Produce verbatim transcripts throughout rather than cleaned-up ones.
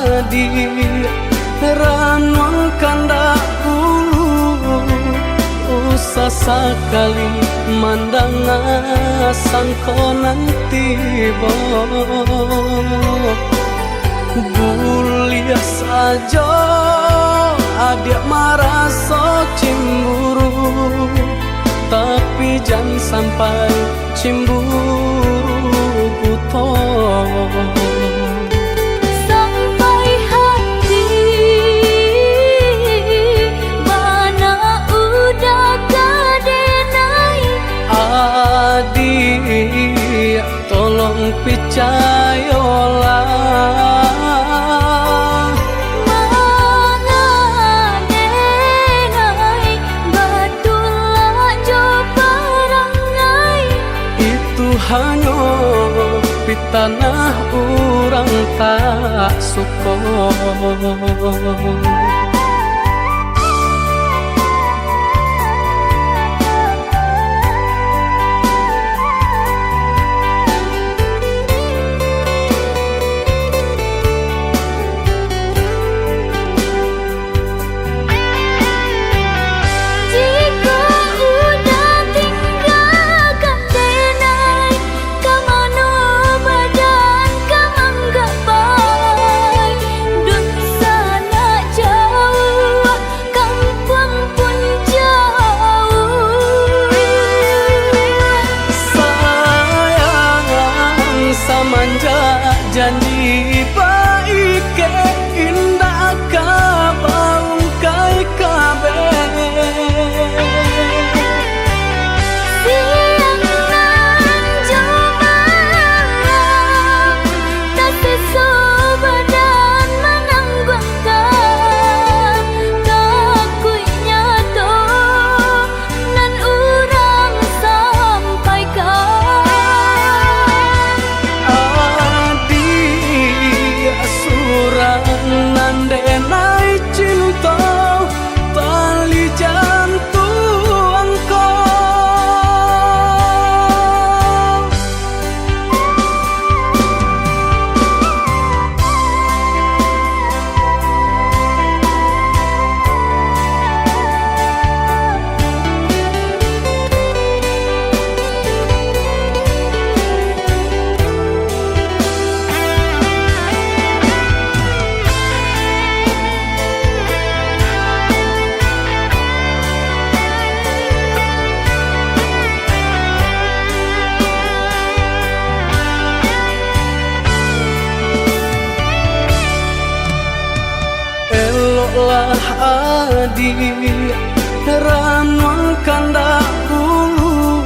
Adiak, ranuang kandak bulu, usah sakali mandanga sangko nan tibo. Buliah sajo adiak maraso cimburu, tapi jan sampai cimburu buto. Sampai hati bana udah ka denai. Adiak, tolong picayolah. Manga denai, batua jo parangai. Itu hanyo pitanah urang tak suko. Jikok udah tinggakan denai, ka mano badan ka manggapai? Dunsanak jauah, kampuang pun jauah. Sayang, samanjak janji baikek, indak ka baungkai kabeh. Siang nan jo malam, taseso badan manangguangkan, takuik nyato nan urang sampaikan. Adiak surang nan denai cinto, tali jantuang ko. Eloklah adiak, ranuang kandak bulu,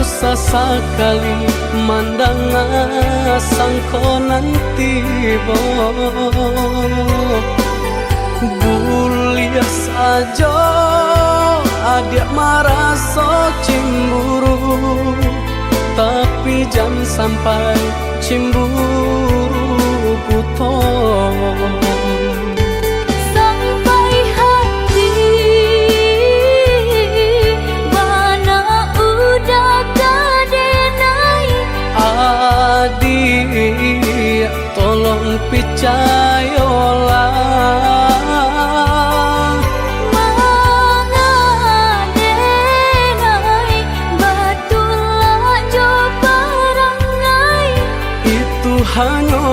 usah sakali mandanga sangko nan tibo. Buliah sajo adiak maraso cimburu, tapi jan sampai cimburu buto. Sampai hati bana udah ka denai. Adiak, tolong picayolah. Manga denai, batua jo parangai. Itu hanyo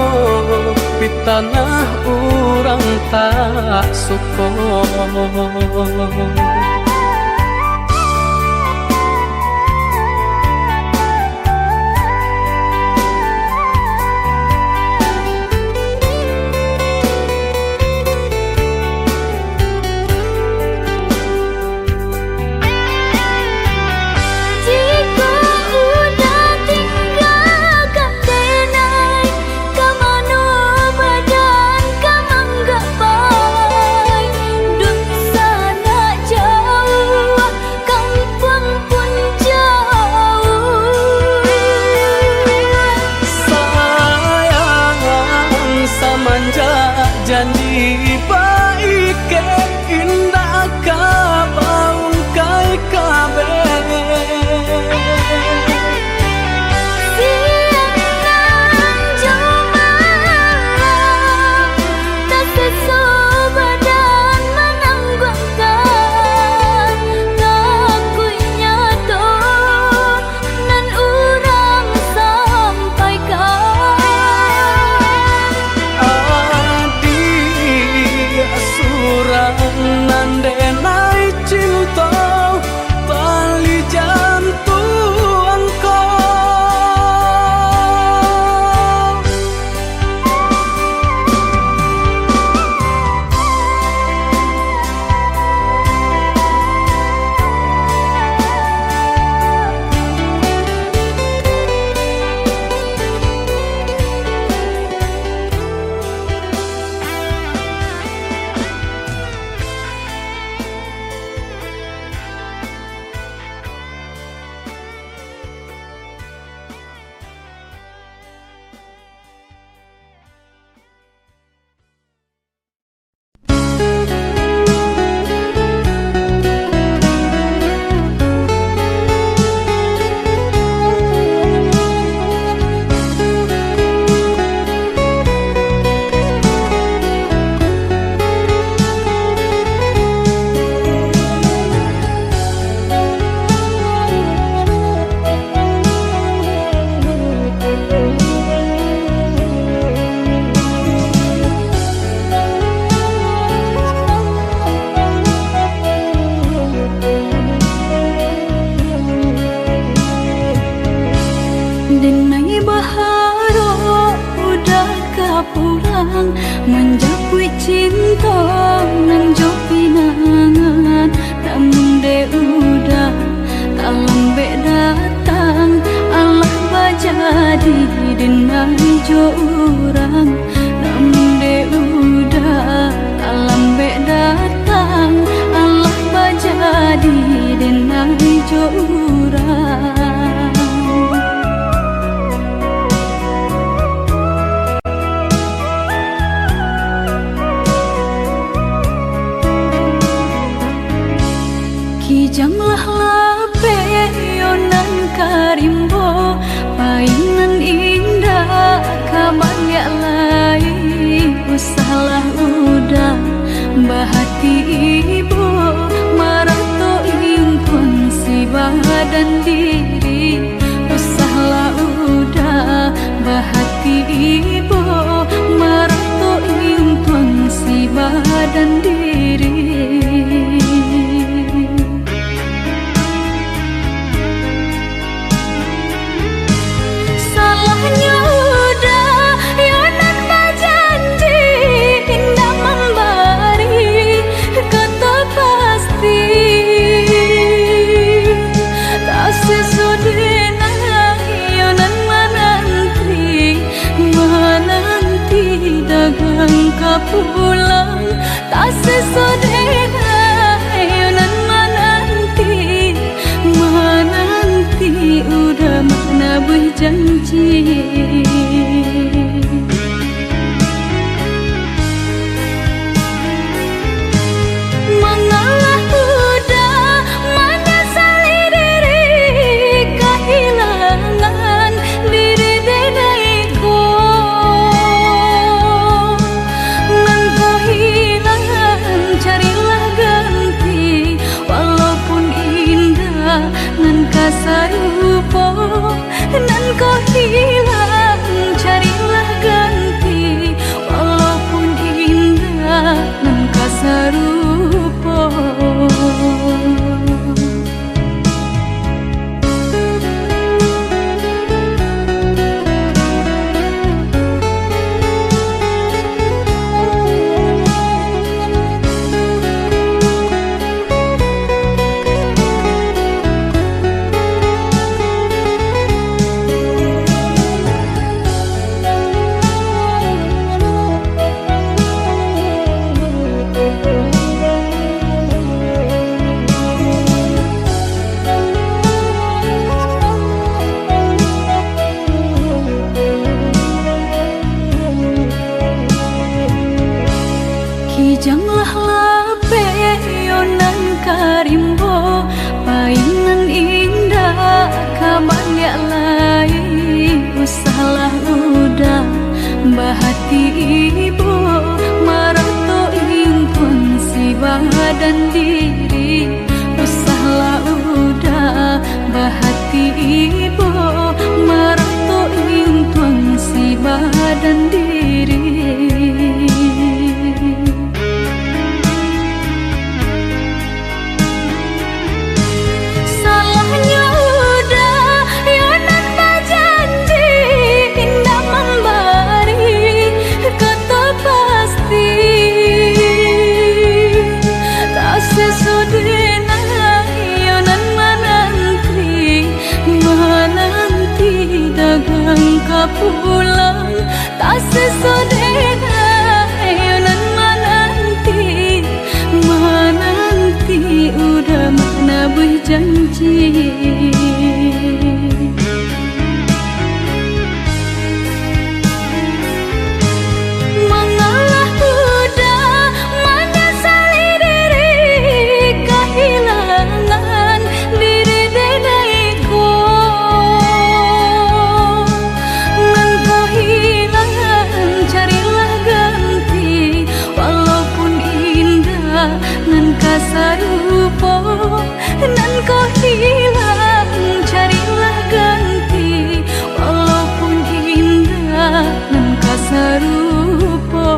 pitanah urang tak suko. Jikok udah tinggakan denai, ka mano badan ka manggapai? Dunsanak jauah, kampuang pun jauah. Sayang, samanjak janji baikek, indak ka baungkai kabeh. Siang nan jo malam, pulang, manjapuik cinto nan jo pinangan. Namun dek Uda, talambek datang, alah bajadi den ai jo urang. Namun dek Uda, talambek datang, alah bajadi den ai jo urang. Kijang lah lapeh yo nan ka rimbo, pai nan indak ka baliak lai. Usahlah Uda bahati ibo, marato ingkuang si badan diri. Usahlah Uda bahati ibo, marato ingkuang si badan diri. Salahnyo Uda, yo nan bajanji indak mambari kato pasti. Taseso den ai yo nan mananti, mananti dagang ka pulang. Taseso den ai yo nan mananti, mananti Uda manabuih janji. Mangalah Uda manyasali diri, kahilangan diri den ai ko. Nan ko hilang, carilah ganti, walaupun indak nan ka sarupo. Nan ko hilang, carilah ganti, walaupun indak nan ka sarupo. Kijanglah lapeh yo nan ka rimbo, pai nan indak ka baliak lai. Usahlah Uda bahati ibo, marato ingkuang si badan diri. Usahlah Uda bahati ibo, marato ingkuang si badan diri. Salahnyo Uda yo nan bajanji, indak mambari kato pasti. Taseso den ai yo nan mananti, mananti dagang ka pulang. Taseso den ai yo nan mananti, mananti Uda manabuih janji. Mangalah Uda manyasali diri, kahilangan diri den ai ko. Nan ko hilang, carilah ganti, walaupun indak nan ka sarupo. Nan ko hilang, carilah ganti, walaupun indak nan ka sarupo.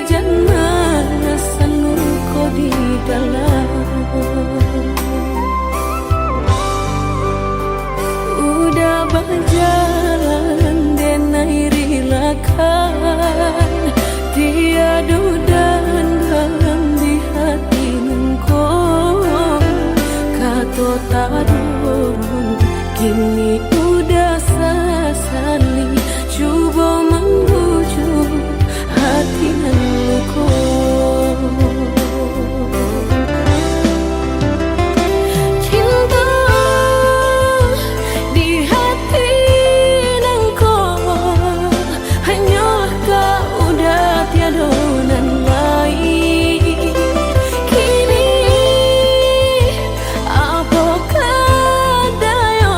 Jan marasan luko di dalam. Udah bajalan denai rilakan, tiado dendam di hati nangko. Kato taruih, kini udah sasali, cubo mambujuak hati nan luko. Cinto di hati nangko, hanyolah kau, udah tiado nan lain. Kini apo ka dayo?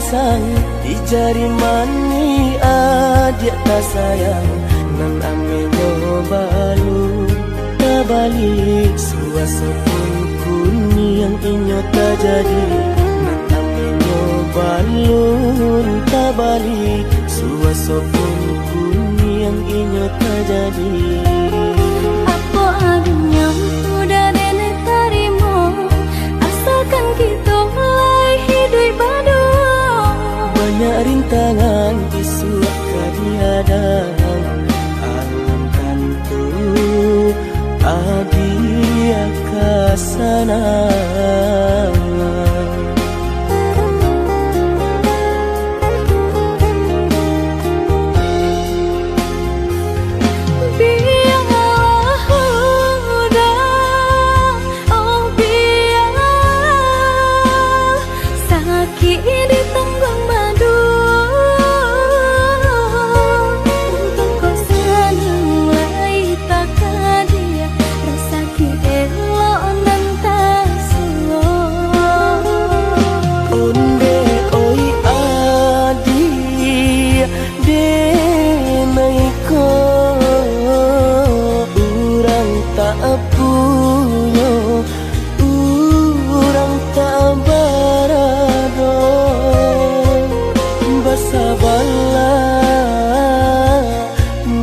Sang di jari manih adiak tasayang, nan amenyo balun tabalik, suaso pun kuniang inyo tajadi, nan amenyo balun tabalik, suaso pun kuniang inyo tajadi. Apo adonyo udah denai tarimo, asalkan kito lai hiduik baduo. Banyak rintangan isuak ka dihadang, alam tantu adiak ka sanang. Bialah udah, oh bialah, sakik ditangguang baduo. Untuang ko sanang lai takadiak, rasaki elok nan tasuo. Ondeh oi adiak, denai ko urang tak punyo, urang tak barado. Basabalah,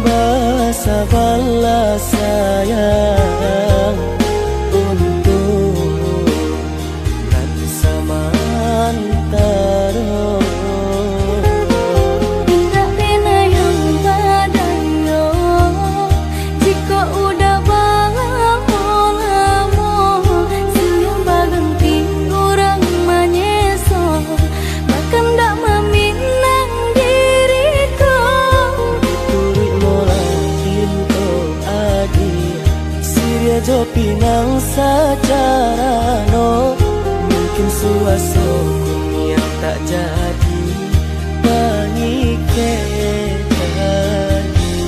basabalah sayang, untuak nan samantaro. Indak bana yang badayo, jikok udah balamo-lamo, siluang baganti urang manyeso, bakandak maminang diri ko. Turuik molah pinto adiak, siriah jo pinang sacarano, mungkin suaso kuniang tak jadi pangikek lagi.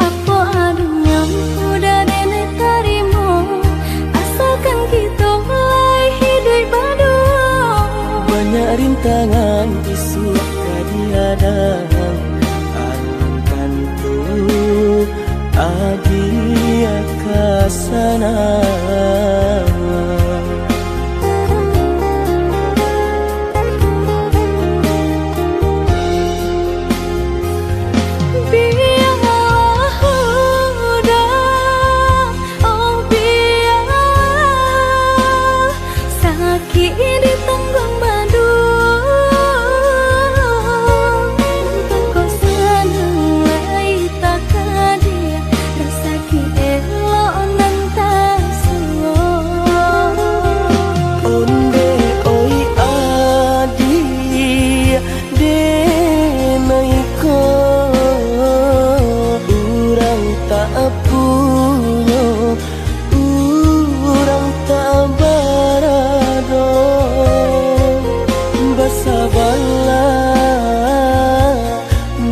Apo adonyo udah denai tarimo, asalkan kito lai hiduik baduo. Banyak rintangan isuak ka dihadang, alam tantu adiak ka sanang. Bialah udah, oh bialah, sakik ditangguang baduo. Untuang ko sanang lai takadiak, rasaki elok nan tasuo. Ondeh oi adiak, denai ko urang tak punyo, urang tak barado. Basabalah,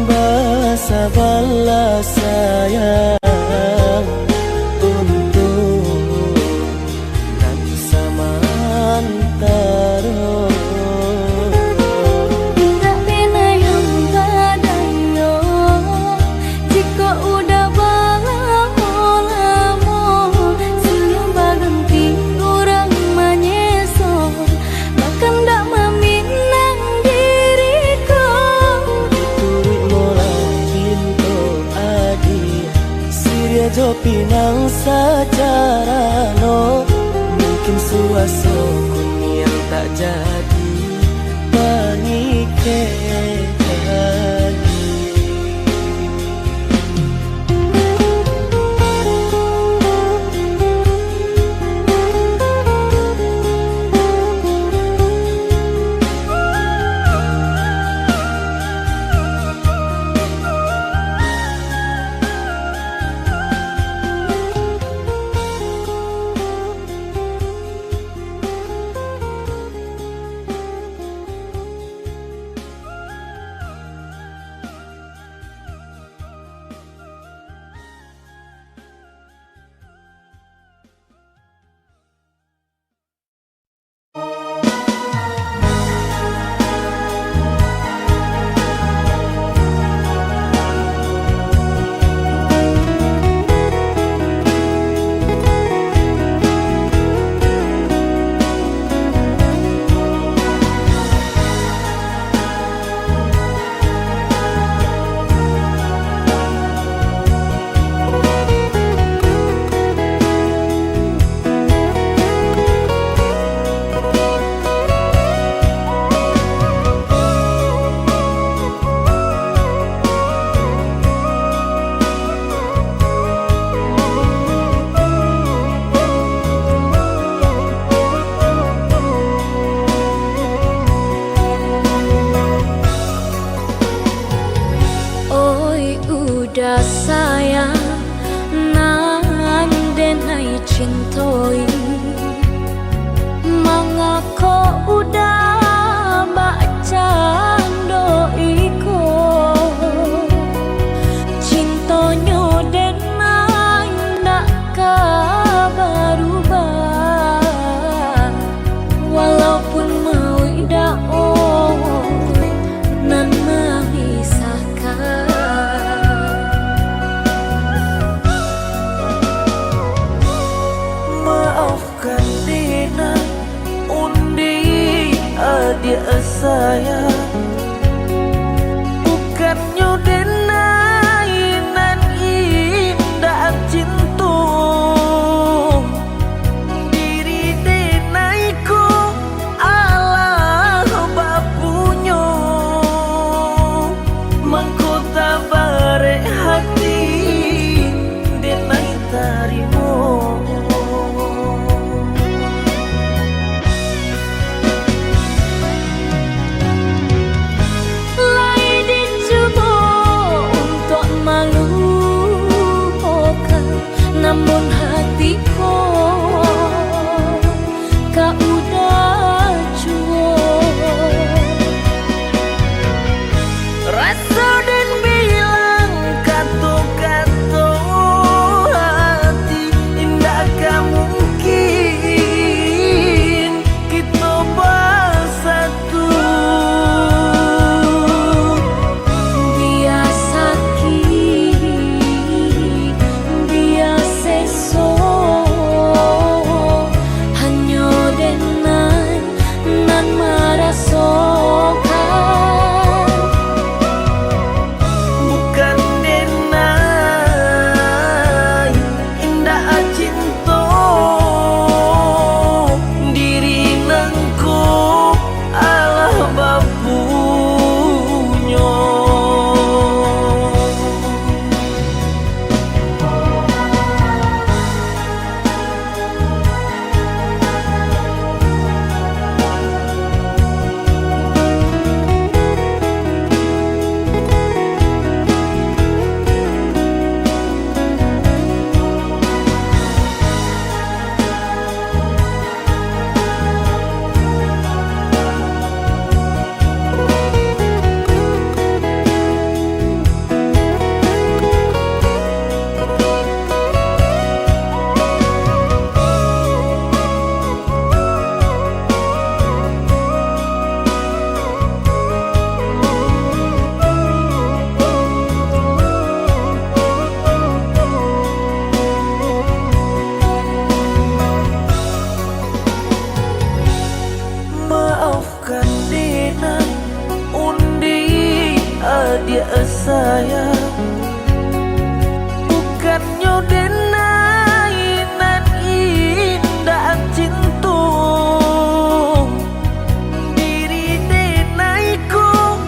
basabalah sayang, untuak nan samantaro. Indak bana yang badayo, jikok udah balamo-lamo, siluang baganti urang manyeso, bakandak maminang diri ko. Turuik molah pinto adiak, siriah jo pinang sacarano, mungkin suaso kuniang tak jadi. Kecek tadi. Oi, uda sayang, nan denai cintoi, mangako uda bakcando iko? Cintonyo denai ndak ka barubah, walaupun mauik dao nan mamisahkan. Maaf Bukan denai, undi adiak sayang, bukannyo denai nan indak cinto. Diri denai ko alah bapunyo, mangko tabarek hati denai tarimo. Lai dicubo untuak malupokan, namun hati ko ka udah juo. Raso den bilang kato-kato hati, indak ka mungkin kito basatu. Bia sakik, bia seso, hanyo denai nan marasokan. Bukan denai indak cinto, diri nangko alah bapunyo. Maaf Bukan denai, undi adiak sayang, bukannyo denai nan indak cinto. Diri denai ko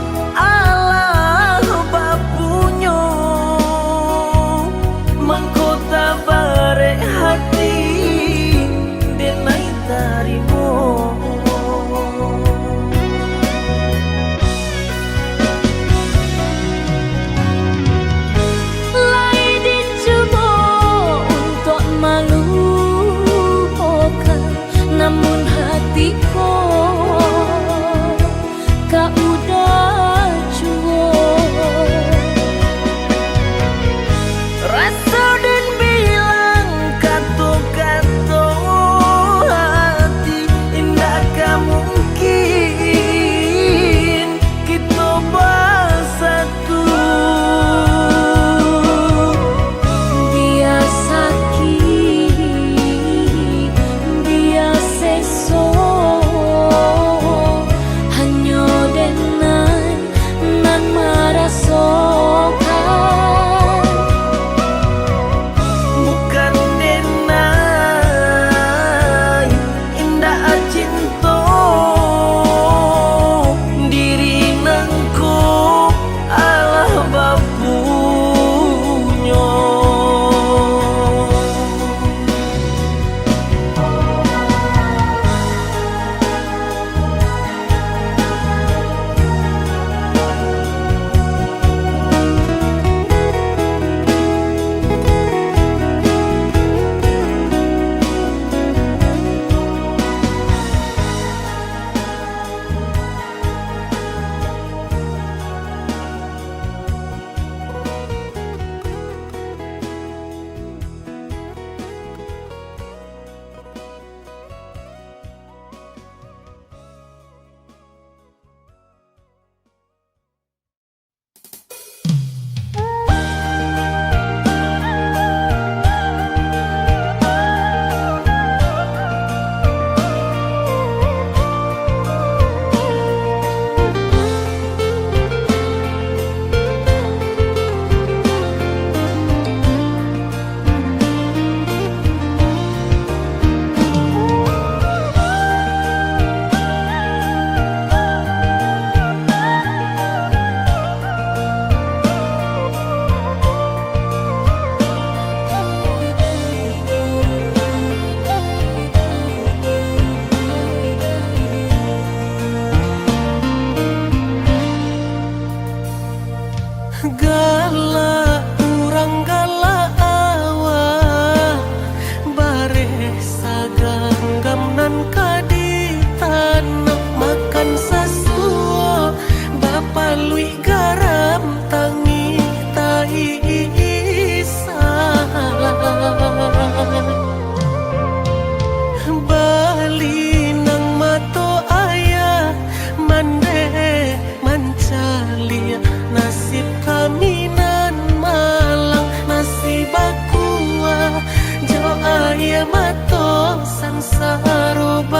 Sarobadan,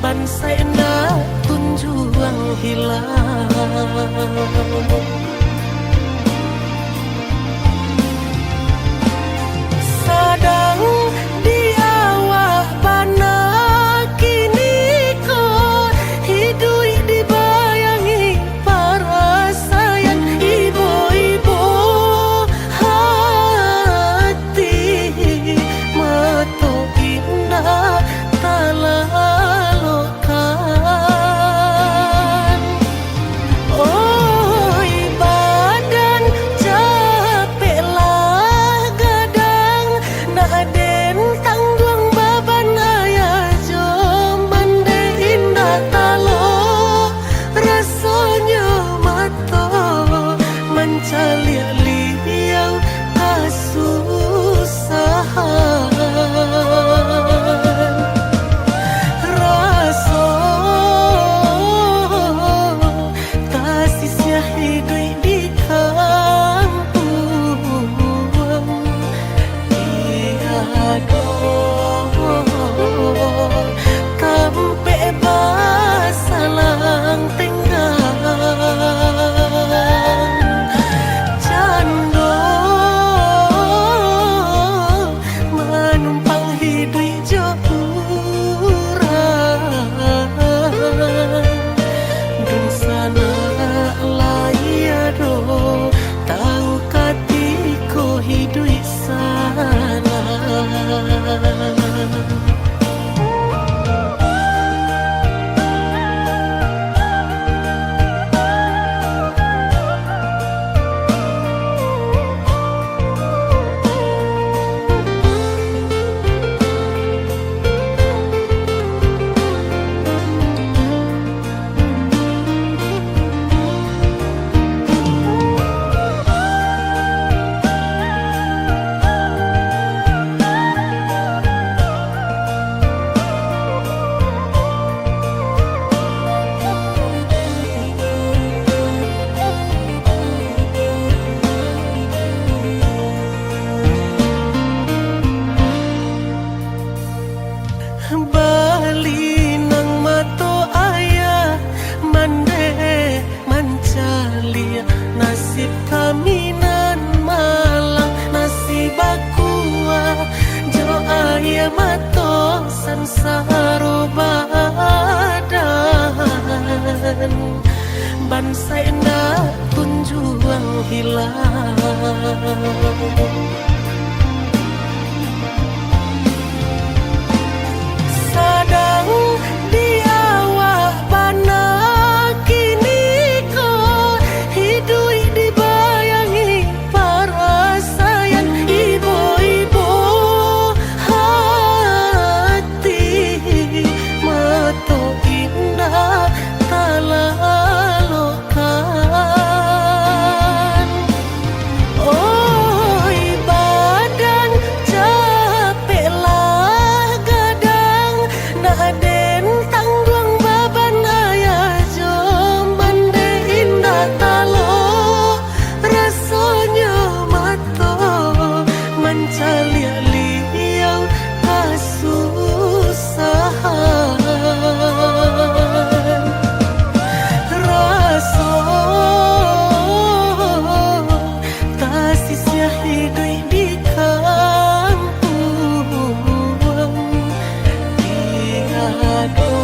bansaik ndak kunjuang hilang. Sadang di awak bana kini ko, hiduik dibayangi parasaian ibo-ibo hati, mato indak talalokkan. Oi badan, capeklah gadang, nak den tangguang baban ayah jo mande indak talok. Rasonyo mato mancaliak liau kasusahan. Raso tasisiah hiduik di kampuang. Tiado tampek basalang tenggang. Cando manumpang hiduik jo urang. Dunsanak lai ado tau katiko hiduik sanang. Balinang mato ayah mandeh mancaliak nasib kami nan malang, nasib bakuah jo aia mato sansaro badan, bansaik ndak kunjuang hilang. Sadang di awak bana kini ko, hiduik dibayangi parasaian ibo-ibo hati, mato indak talalok kan. Oi badan, capeklah gadang, nak den tangguang baban ayah jo mande indak talok. Rasonyo mato mancaliak liau kasusahan. Raso tasisiah hiduik di kampuang. Tiado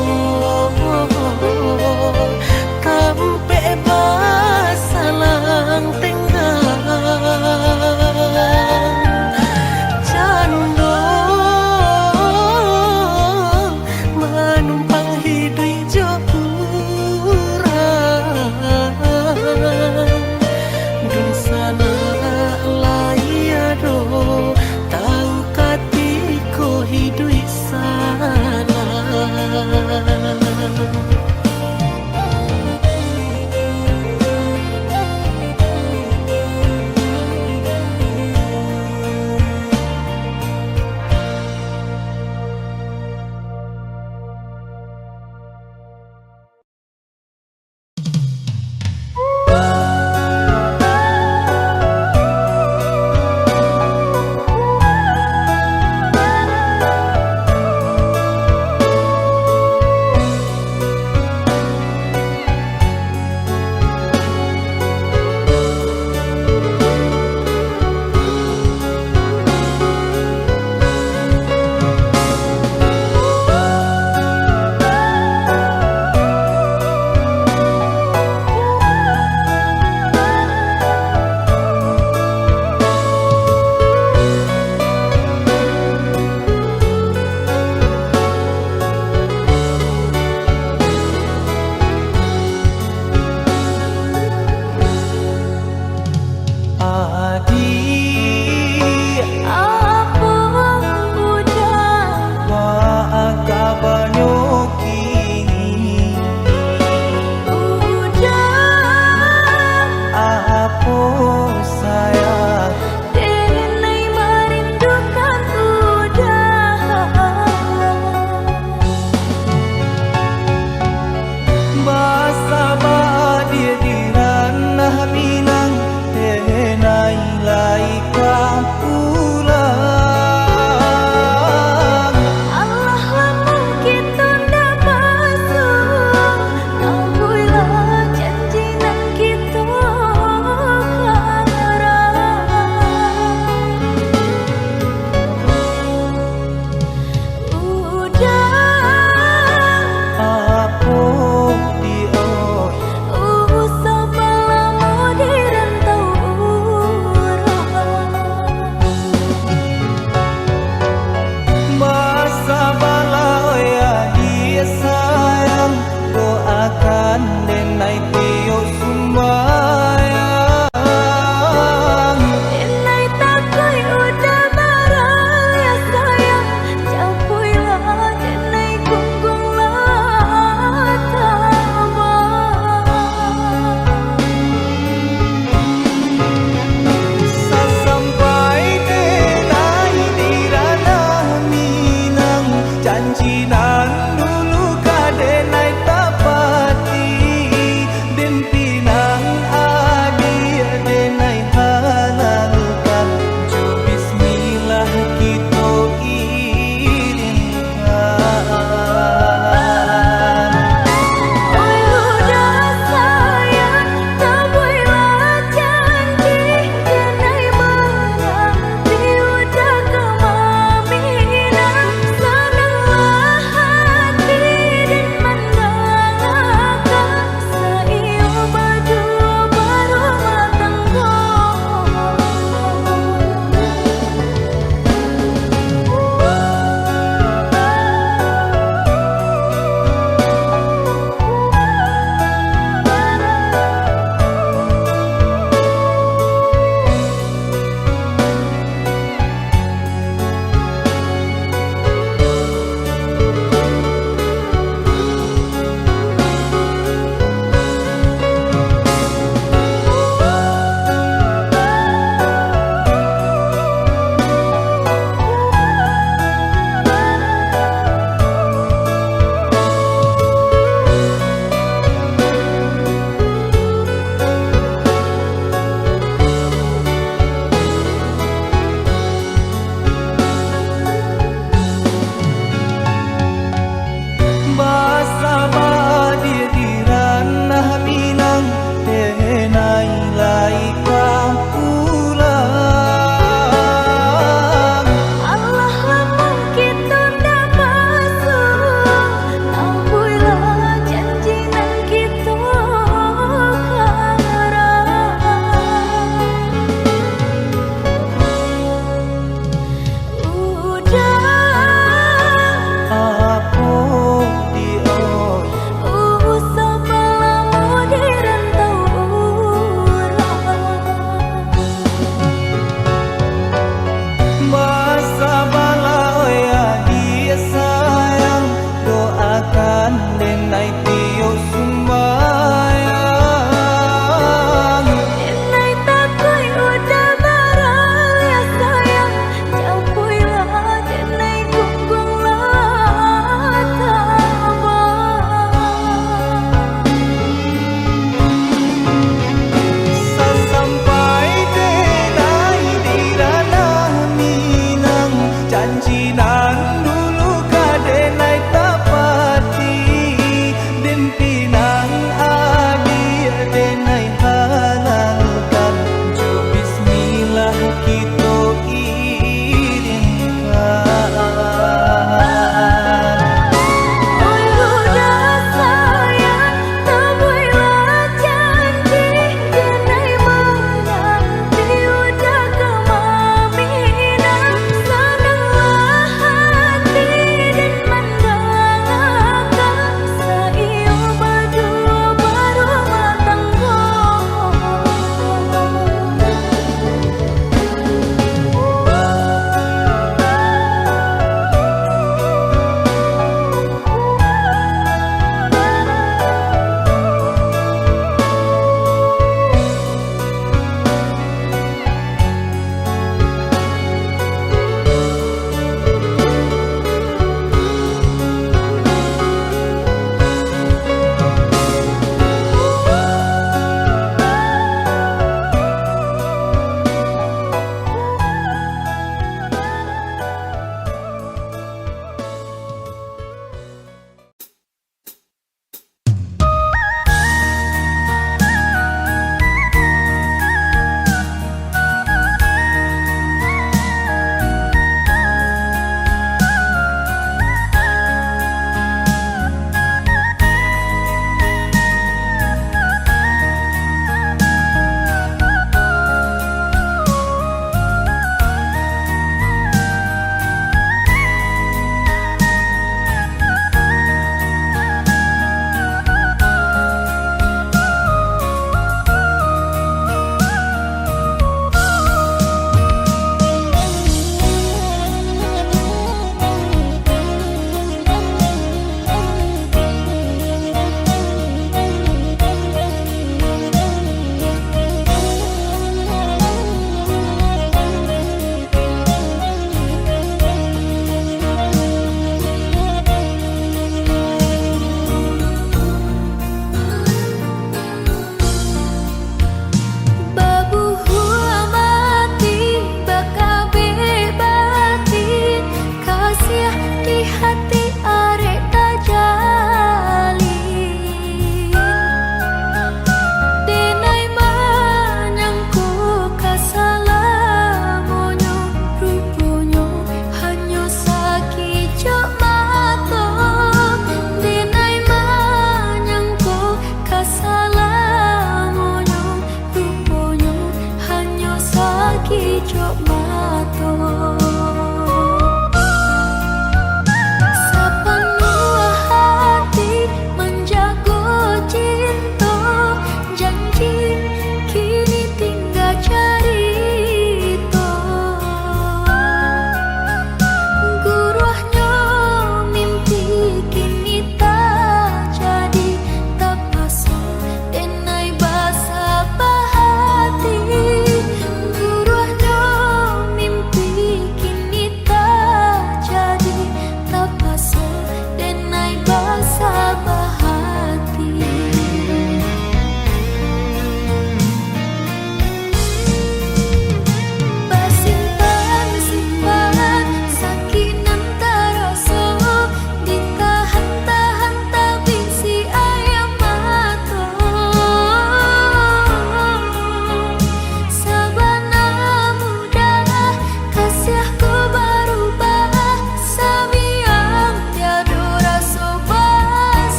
tampek basalang tenggang. Cando manumpang hiduik jo urang. Dunsanak lai ado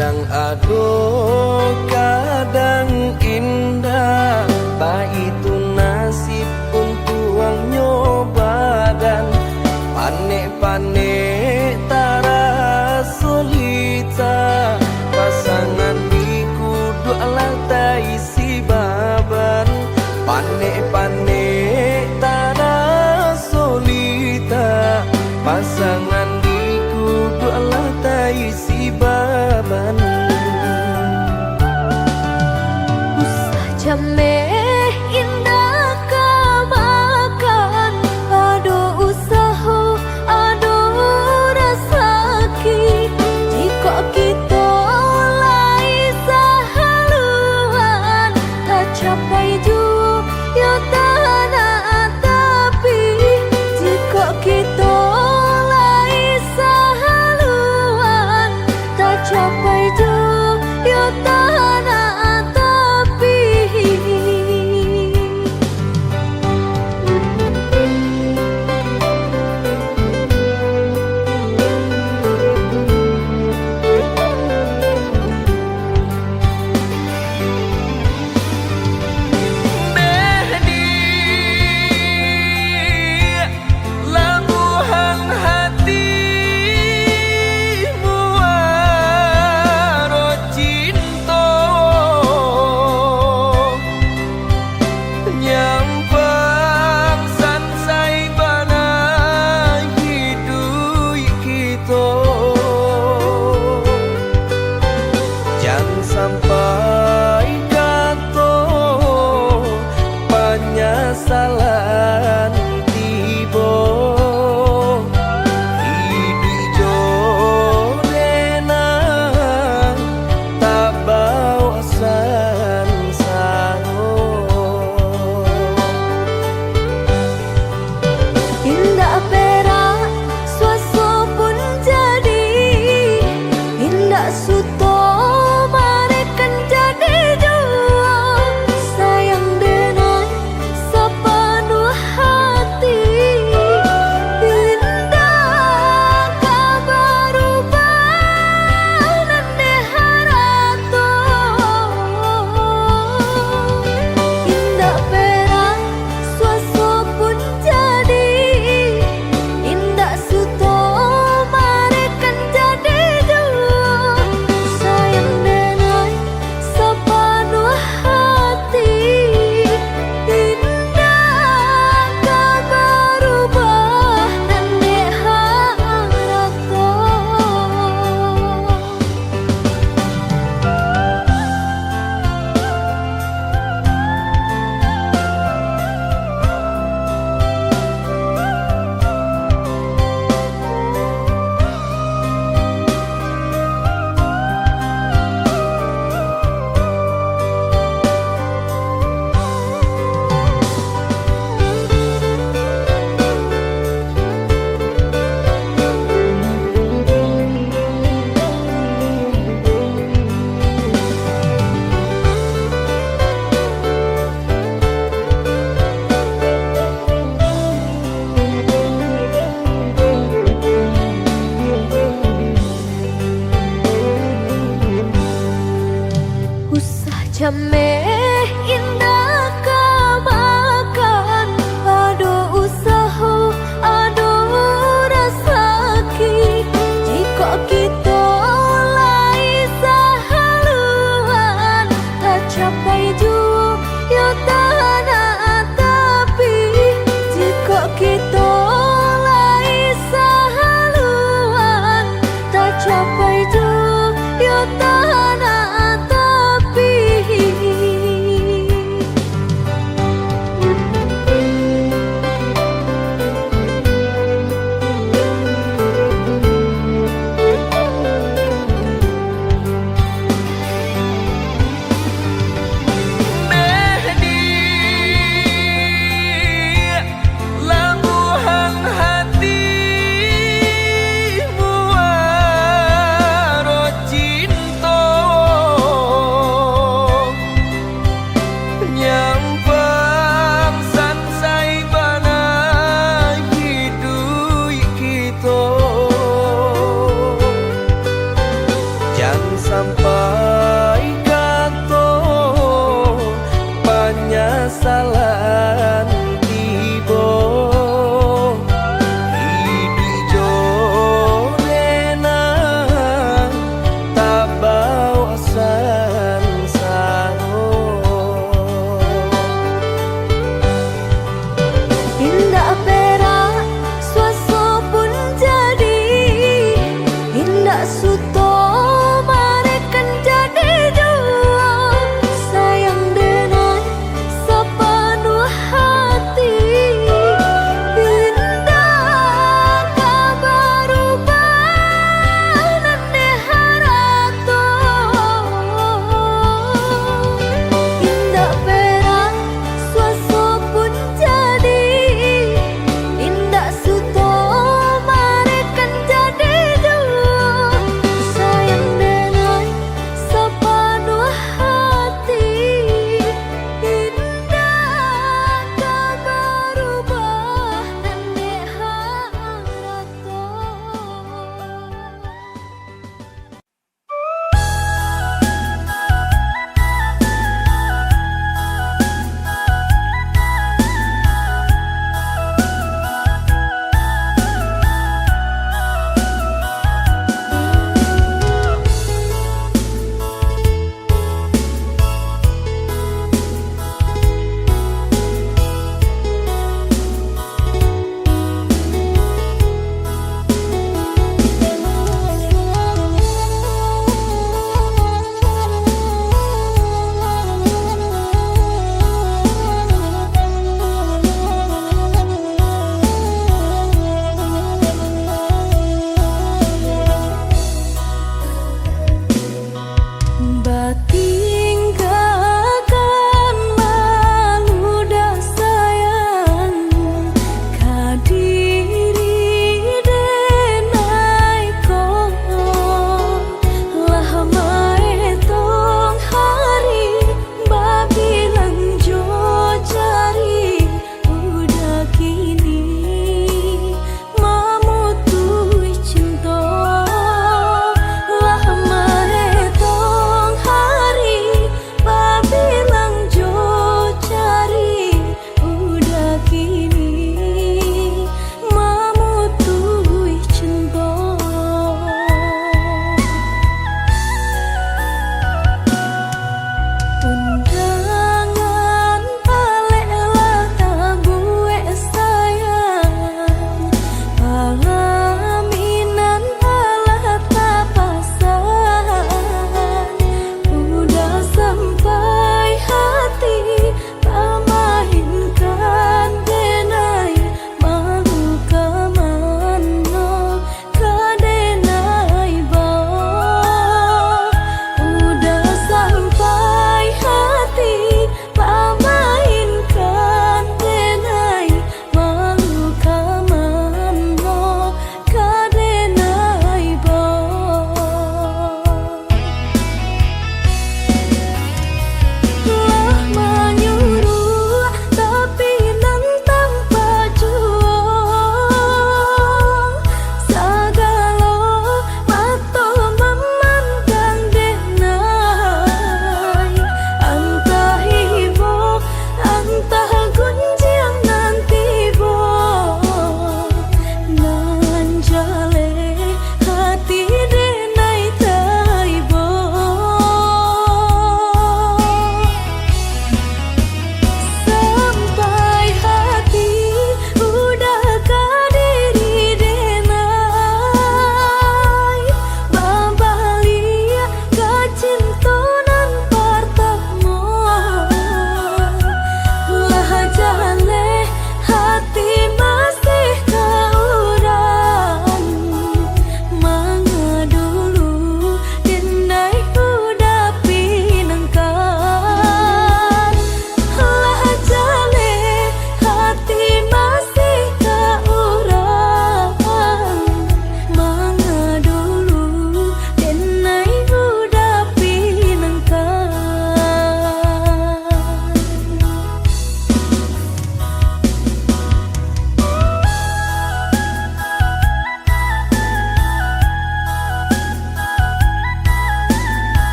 Kadang ado, kadang indak, baitu nasib untuangnyo badan. Panek-panek taraso lita, pasangan di kuduak lah taisi baban. Panek-panek taraso lita, pasangan di kuduak lah taisi baban. Usah jameh indak ka makan, ado usaho, ado rasaki. Jikok kito lai sahaluan, tacapai juo yo tanah tapi. Jikok kito lai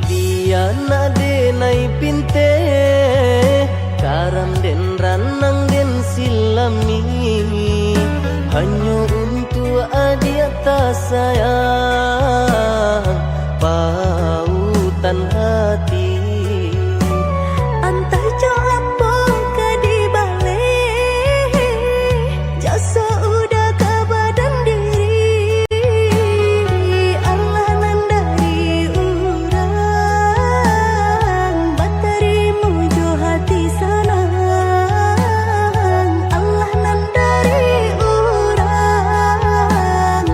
Di anak denai pinteh, karam den ranang den silami, hanyo untuak adiak tasayang, pautan hati. Antah jo apo ka dibaleh, jaso uda ka badan diri, alah nan dari urang, batarimo jo hati sanang, alah nan dari urang,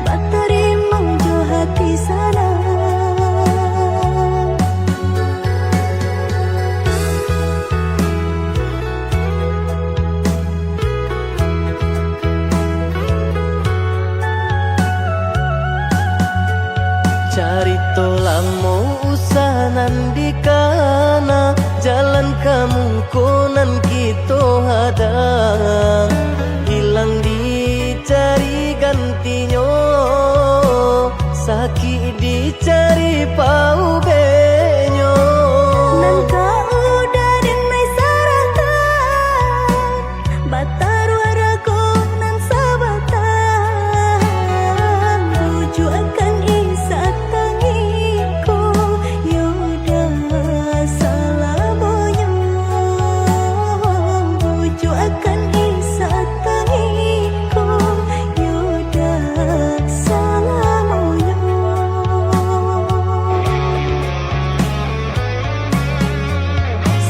batarimo jo hati sanang. Carito lamo usah nan dikana, jalan ka muko nan kito hadang, ilang dicari gantinyo, sakik dicari paubenyo. Nan ka uda den mai sarahkan, bataruah rago nan sabatang, bujuakan isak tangiko, yo dah salamonyo, bujuakan isak tangiko, yo dah salamonyo.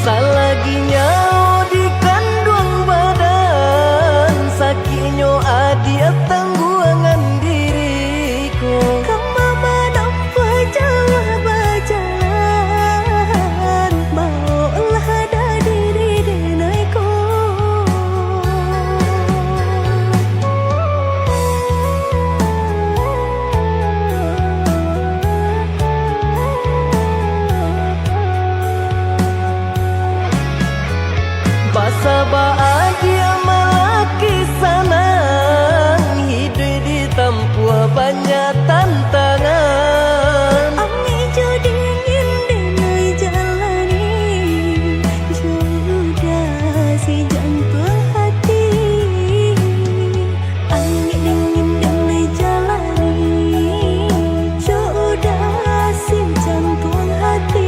Salagi nyawo di kanduang badan, sakiknyo adiak tangguangan diri ko. Kama manampuah jauah bajalan, baoklah dah diri denai ko. Basabab adiak malaki sanang, hiduik ditampuah banyak tantangan. Angek jo dingin denai jalani, jo uda si jantuang hati. Angek dingin denai jalani, jo uda si jantuang hati.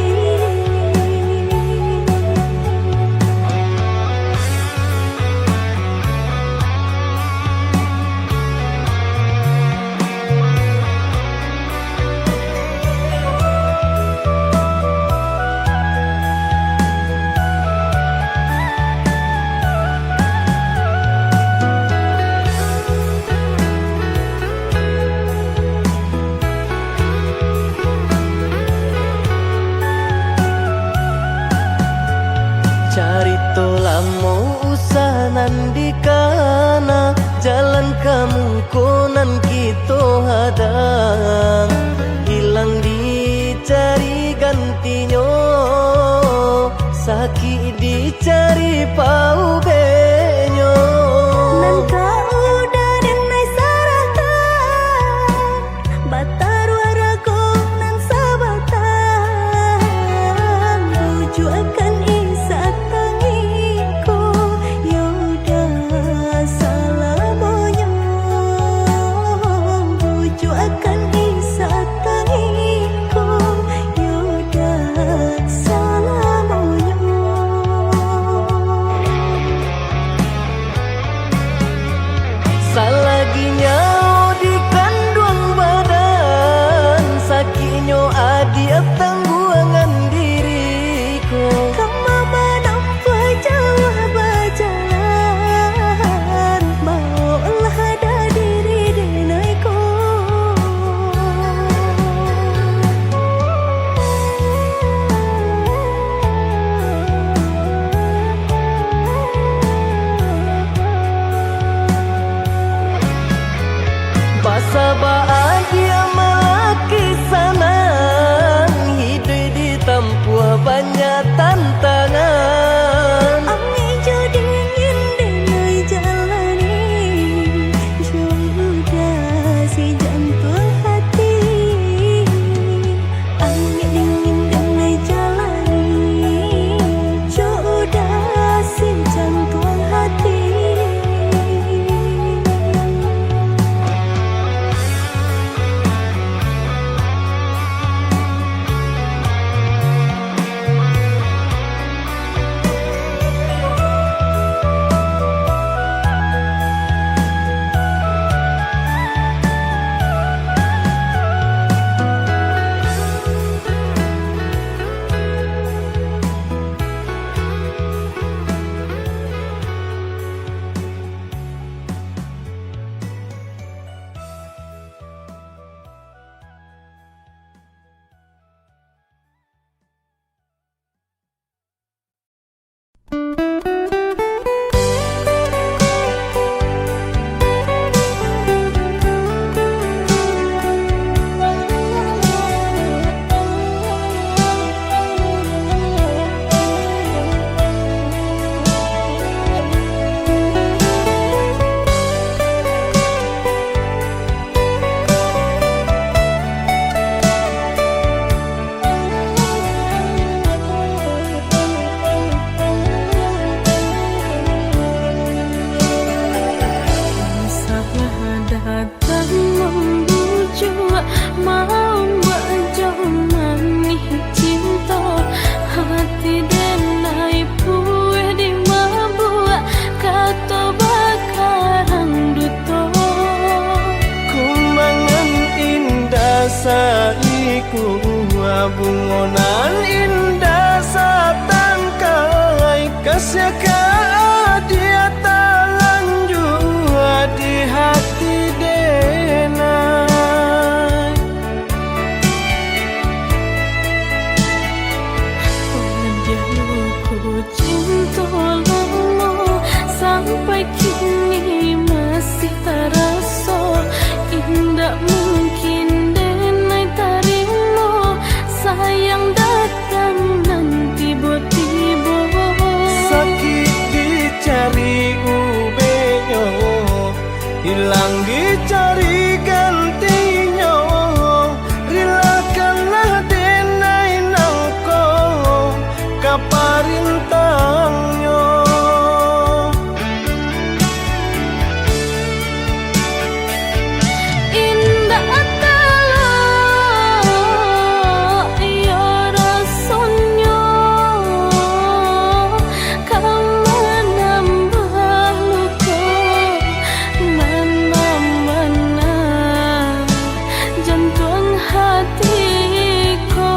Carito lamo usah nan dikana, jalan ka muko nan kito hadang, ilang dicari gantinyo, sakik dicari paubenyo. Nan ka uda den mai sarahkan, bataruah rago nan sabatang, bujuakan isak tangiko, yo dah salamonyo, bujuakan isak tangiko, yo dah salamonyo. Nan indak satangkai, kasiah ka adiak talanjua di hati denai. Padiahnyo ko cinto lamo, sampai kini masih taraso. Indak mungkin denai tarimo, sayang datang nan tibo-tibo. Sakik dicari ubehnyo, ilang dicari gantinyo. Rilakanlah denai nangko ka parintangnyo. Indak talok iyo rasonyo, ka manambah luko, manambah jantuang hati ko.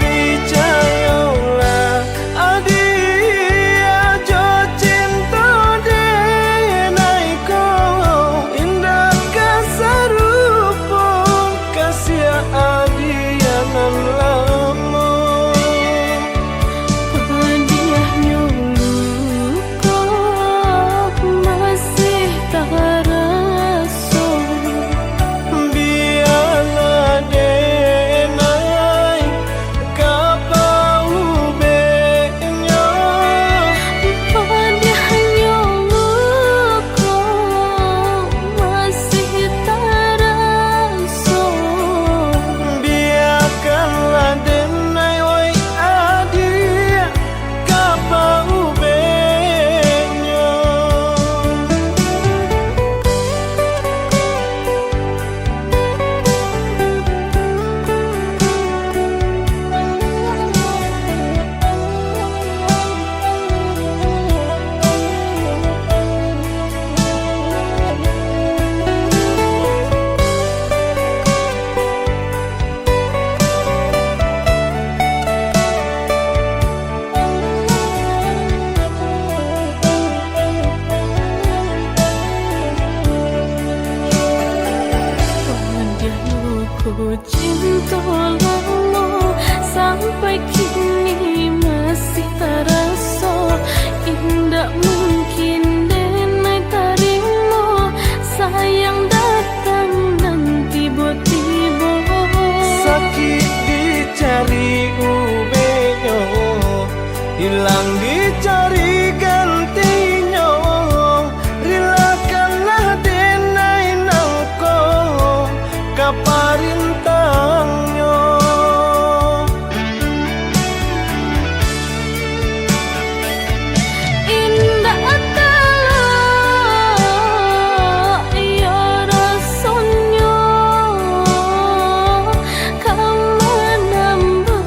Picayolah, adiak, jo cinto denai ko, indak ka sarupo kasiah adiak nan lamo. Padiahnyo luko masih taraso. Bialah denai ka paubehnyo. Padiahnyo luko masih taraso. Biakanlah denai, wai adiak, ka paubehnyo. Padiahnyo ko cinto lamo, sampai kini masih taraso. Indak mungkin denai tarimo, sayang datang nan tibo-tibo. Sakik dicari ubehnyo, ilang dicari gantinyo. Rilakanlah denai nangko ka parintangnyo. Indak talok iyo rasonyo, ka manambah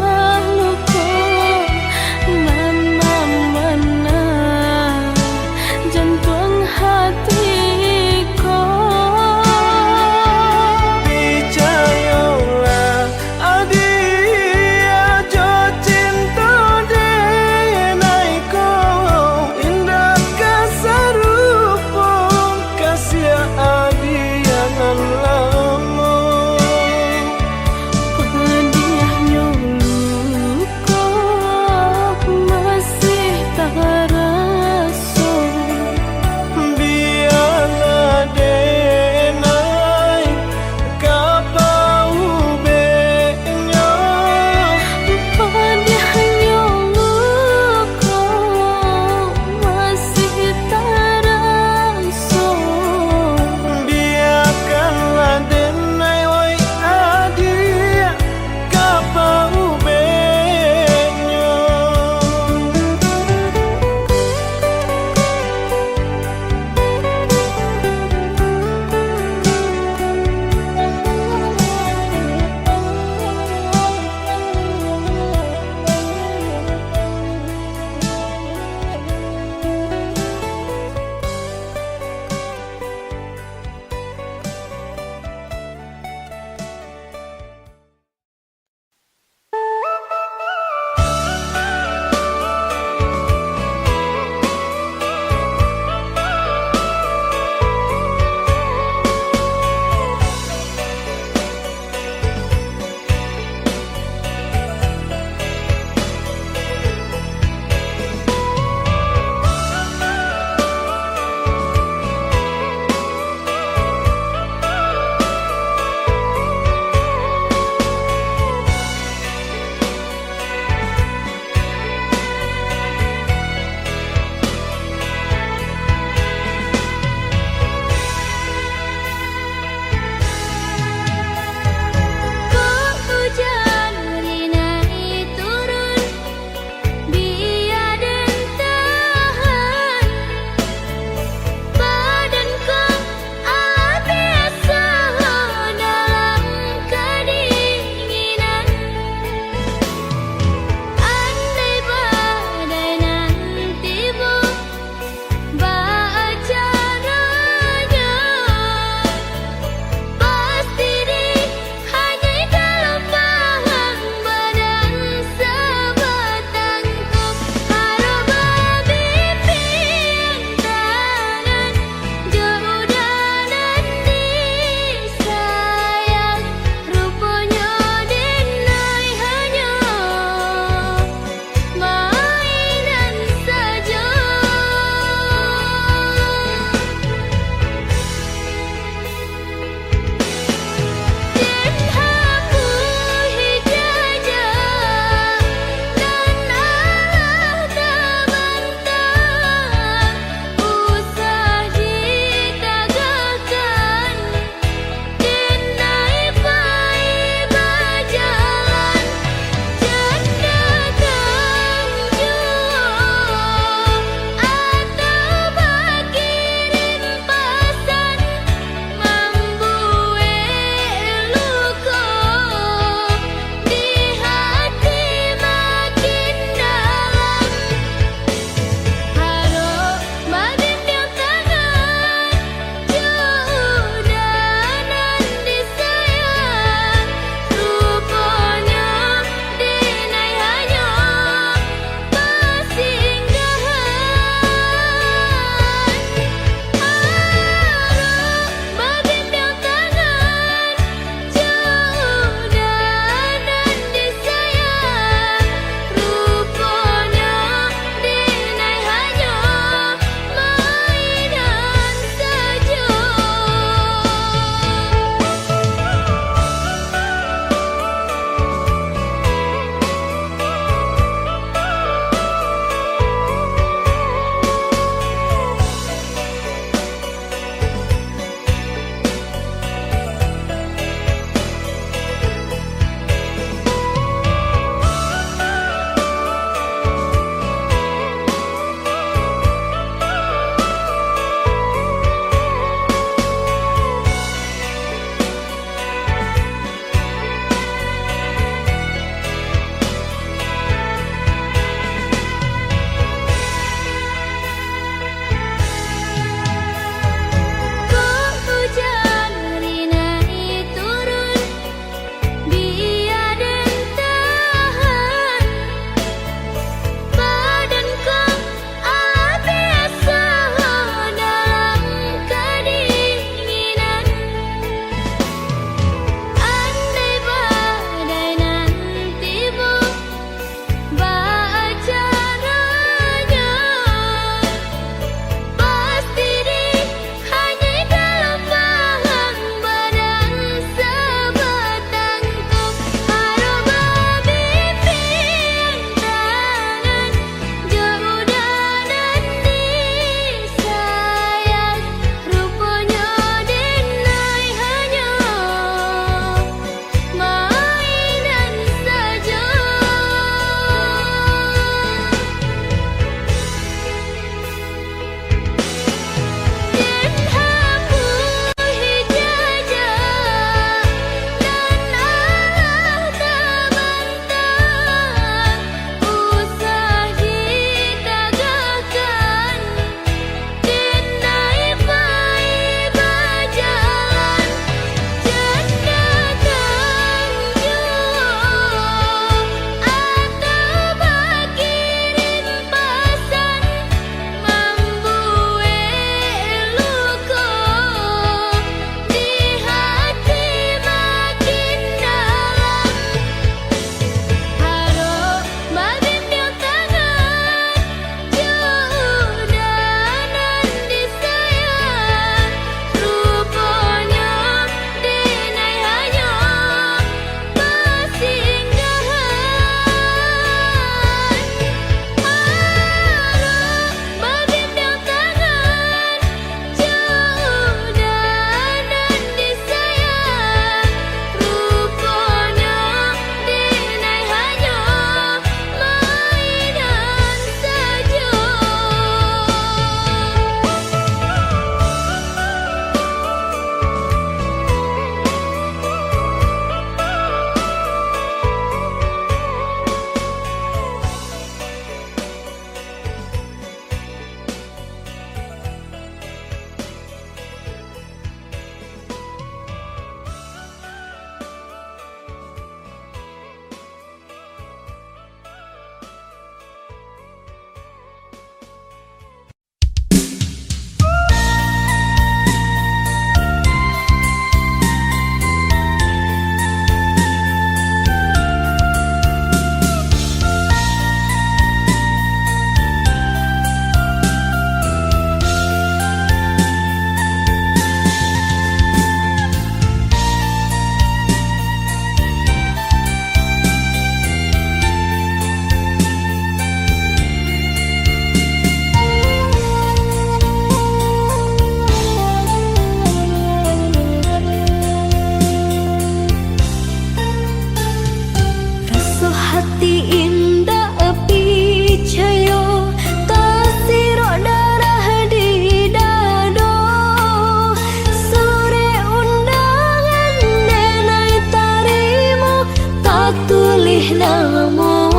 Lih namo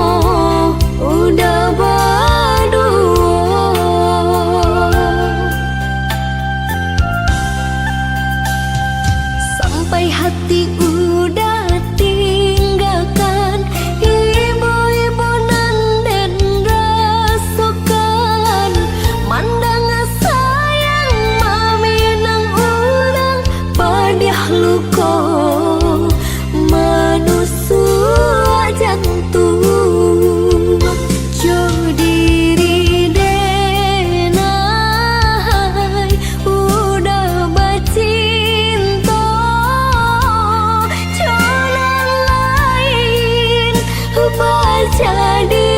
udah baduo. Sampai hati udah tinggakan, ibo-ibo nan den rasokan. Mandanga sayang maminang urang, padiah luko manusuak jantuang. Jo diri den ai udah bacinto, jo nan lain bajadi